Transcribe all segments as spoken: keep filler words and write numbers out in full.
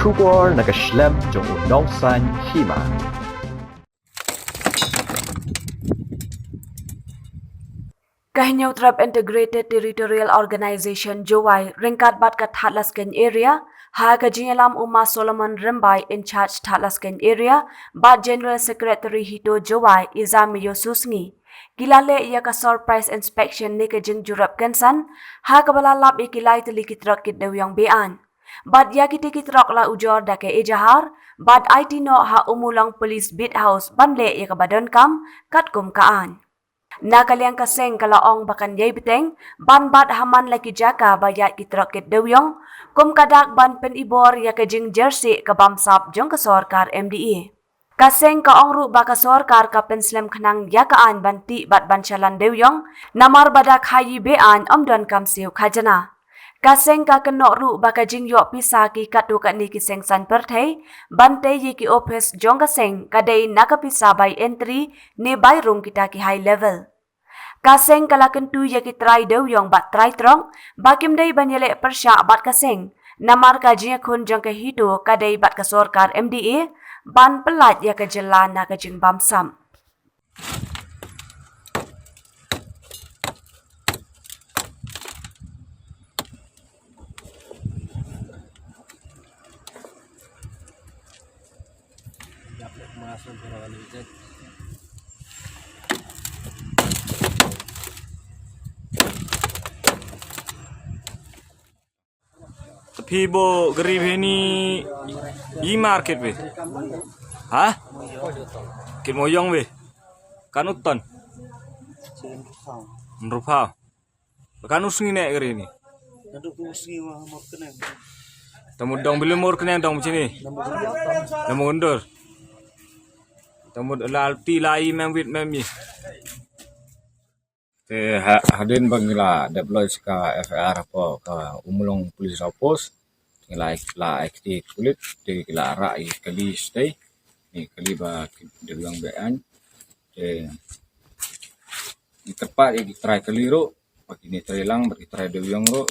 Khubor na ka shlem jong u nongsan hima. Ka Hynñiewtrep Integrated Territorial Organization Jowai ryngkat bad ka Thadlaskein Area, ha ka jingïalam u Ma Solomon Rymbai, in charge Thadlaskein Area, bad General Secretary HITO Jowai, Izam Yosusngi, ki la leh ïa ka surprise inspection ne ka jingjurep kynsan, ha kaba la lap ïa ki lai tylli ki trok kit dewïong be-aiñ. Bad ïa kiti ki trok la ujor da ka ejahar, bad aiti noh ha Ummulong Police Beat House ban leh ïa kaba donkam katkum ka aiñ. Na ka liang ka seng ka la ong ba kan ïai bteng ban bat ha man la ki jaka ba ïaid ki trok kit dewïong, kum ka dak ban pynibor ïa ka jingjyrsieh ka bamsap jong ka sorkar M D A. Ka seng ka ong ruh ba ka sorkar ka pynslem khnang ïa ka aiñ ban tih bad ban shalan dewïong, namar ba da khaïi be-aiñ ym donkam siew khajna. Ka seng ka kynnoh ruh ba ka jingïoh pisa ki katto katne ki seng saiñ pyrthei ban tei ïa ki ophis jong ka seng ka dei na ka pisa bai entry ne bai rung kita ki high level. Ka seng ka la kyntu ïa ki trai dewïong bad trai trok ba kim dei ban ïaleh pyrshah bad ka seng, namar ka jingïakhun jong ka HITO ka dei bad ka sorkar M D A ban pyllait ïa ka jylla na ka jingbamsap. Te phi bok kali phi ni i market phi. Ha? Kit mo yong phi. Kan uton. Rupa. Kan usngi ne kali ni. Tamu dong bilu mor kene dong sini. Tamu undur. Tamu lal ti lai mem wit mem ni. Te ha-, hadien ba ngi la dep lodge ka F I R hapoh ka Ummulong Police Outpost, ngi la, la ai kti pulit, te ki la rah ïa kali stei, ïa kali ba ki dewïong be-aiñ. Te ngi kyrpad ïa ki trai kali ruh, ba kine trai lang, ba ki trai dewïong ruh.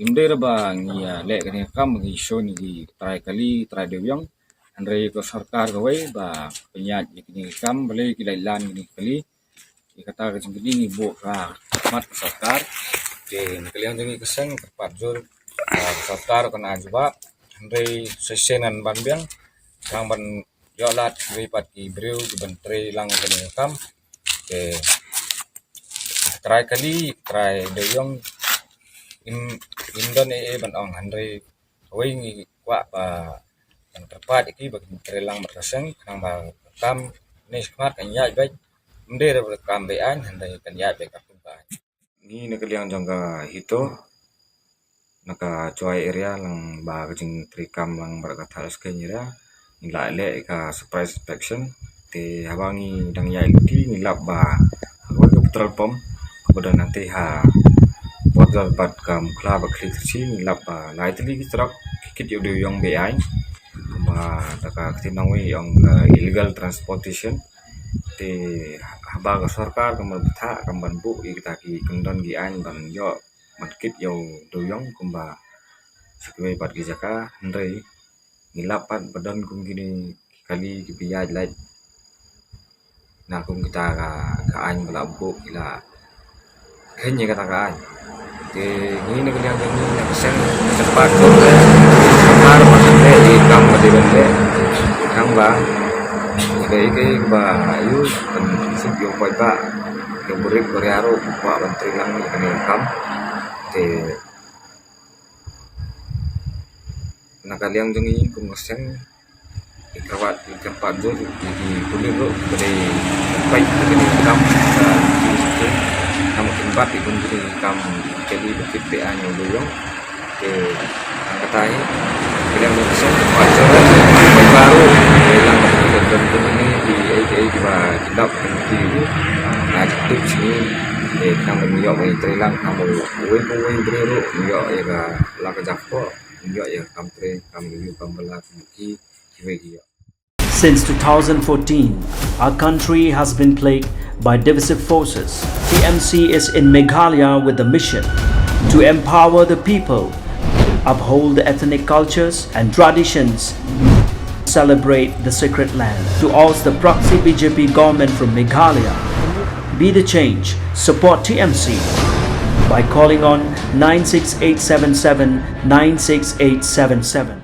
Ym dei ruh ba ngi ïa leh kane ka kam, ngi show ïa ki trai kali, trai dewïong. Hynrei ka sorkar kawei ba pynïaid ïa kine ki kam, balei ki lait lan kine ki kali. Ïa kata ka jingkylli ngi buh ha khmat ka sorkar. Te na ka liang jong ngi ka seng kyrpad jur, ah, ka sorkar kan ai jubab. Hynrei shisien ban biang, khnang ban ïoh lad kiwei pat ki briew kiban trei lang kane ka kam. Te trai kali, trai dewïong, ym, ym don ei ei ban ong, hynrei kawei ngi kwah ba kan kyrpad ïa ki ba kin trei lang bad ka seng, khnang ba ka kam ne shakhmat kan ïaid beit, ym dei ruh ba ka kam be-aiñ, hynrei kan ïaid beit katkum ka aiñ. Ngi na ka liang jong ka HITO, na ka Jowai area lang ba ka jingtrei kam lang bad ka Thadlaskein area, ngi la leh ïa ka surprise inspection. Te haba ngi dang ïaid lynti ngi lap ba ha kawei ka petrol pump kaba don hangtei ha border bad ka Mukhla bad Khliehtyrshi, ngi lap ba lai tylli ki trok ki kit ïa u dewïong be-aiñ, kumba da ka ktien nongwei ong ka illegal transportation. Te haba ka sorkar kam bthah kam ban buh ïa kita ki kyndon ki aiñ ban ïoh ban kit ïa u dewïong kumba sa kiwei pat ki jaka, hynrei ngi lap pat ba don kum kine ki kali kiba ïaid lait na kum kita ka, ka aiñ ba la buh ki la kheiñ ïa kata ka aiñ. Te ngi na ka liang jong ngi na ka seng kyrpad jong ka sorkar ba kan leh ïa ka kam ba dei ban leh, khnang ba kaei kaei kaba ïoh ban suk ïa u paidbah, ïa u burom u baria ruh ba kwah ban trei lang ïa kane ka kam. Te na ka liang jong ngi kum ka seng, ngi kyrpad, ngi kyrpad jur ïa ki pulit ruh ba dei ban peit ïa kane ka kam, ka kam kin bat ïa kane ka kam kali ba kit be-aiñ ïa u dewïong. Te nangta hi ka liang jong ka seng kyrpad jur ïa ki paidbah ruh, ïa lang ba ki don kum kine ki ei ki ei kiba ki lap ki, nga tip shi, ïa khnang ba ngi ïoh ban trei lang, khnang ba uwei pa uwei u briew ruh un ïoh ïa ka la ka jaka, un ïoh ïa ka kam trei, kam ïoh kam bylla kum ki, kiwei ki ïoh. Since two thousand fourteen, our country has been plagued by divisive forces. T M C is in Meghalaya with the mission to empower the people, uphold the ethnic cultures and traditions, celebrate the sacred land. To oust the proxy B J P government from Meghalaya, be the change, support T M C by calling on nine six eight seven seven nine six eight seven seven.